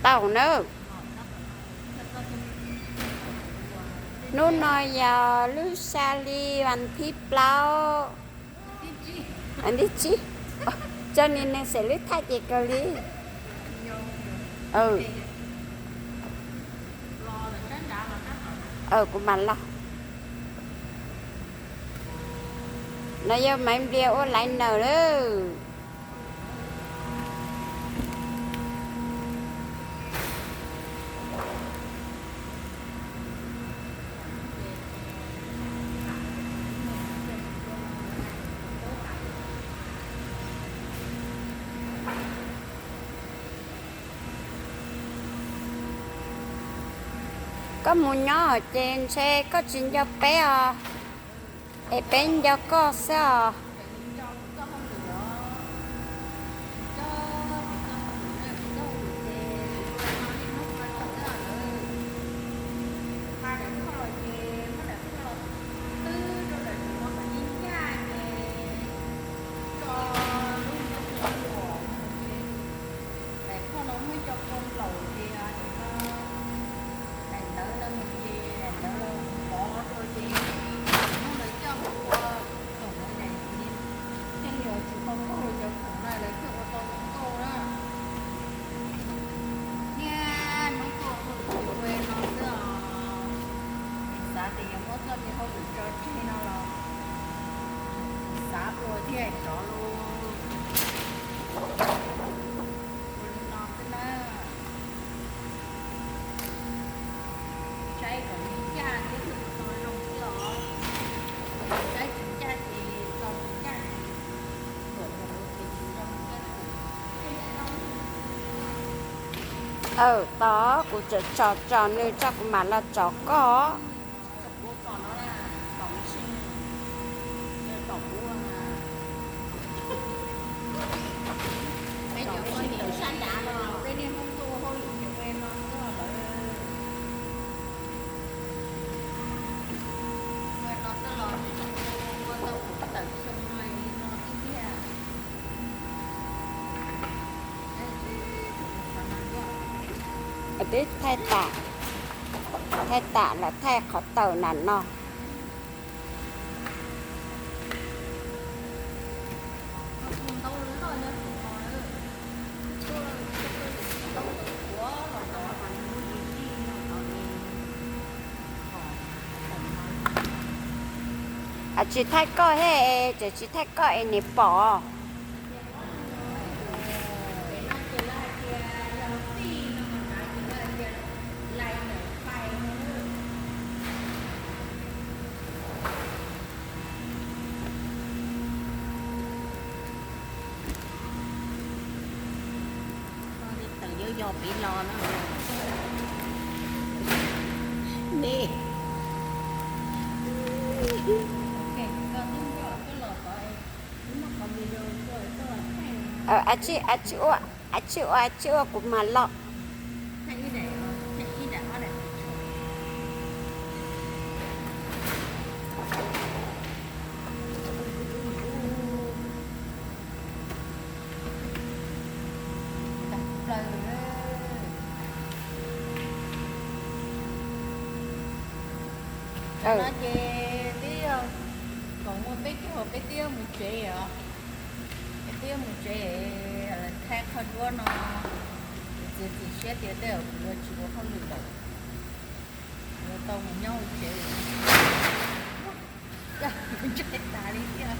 Tau nawb. Hnub no yog lub xya hli vas thib plaub, vas thib tsib. Coj niag neeg xeem lub thaj ces kawg li. Kuv mam los. No yog Maiv Nplias ua laiv nawm lawm. Koj mus nyob ces ntshe koj tsis nco peb os, es peb nco koj xwb os. Daim phoj no muaj cov kua nplaum ces daim ntawv no mus ces daim ntawv los mov rau ces muab lawv coj mus ua khoom no ces thiaj li tsis tau kauj cov khoom no lawv thiaj ua tau zoo nkauj na. Niaj hnub tuaj ua hauj lwm ces ua li no xwb os. Xav tias yuav muab txoj me hauj lwm tso tseg no los xav ua thiaj rov los. Ua li no xwb na. Saib kom nws ncaj thiab tso zoo xwb os. Saib tsis ncaj ces tso tsis ncaj ces luam rau ces tsis zoo thiab. Aw, tos kuv tsom tsom nws tso kuv mam los tsom koj. Twb thaij tam, thaij tam lawm thaij qhov tawm na no. Tsis thaij koj thiab, tseem tsis thaij koj es nws pom. Tawm yog yog pem los na. Ne. Ab tsi, ab tsi ua, ab tsi ua, ab tsi ua, kuv mam los. Tag plaws. Tam no ces twb yog kaum moos peb caug peb twb yuav mus tsev os. Peb twb yuav mus tsev, lawv thaij qhov duab no, kuv txiav txim siab tias tej zaum kuv yuav tsis ua hauj lwm lawm, yuav tau mus nyob hauv tsev. Coj kuv ntshai tas li thiab.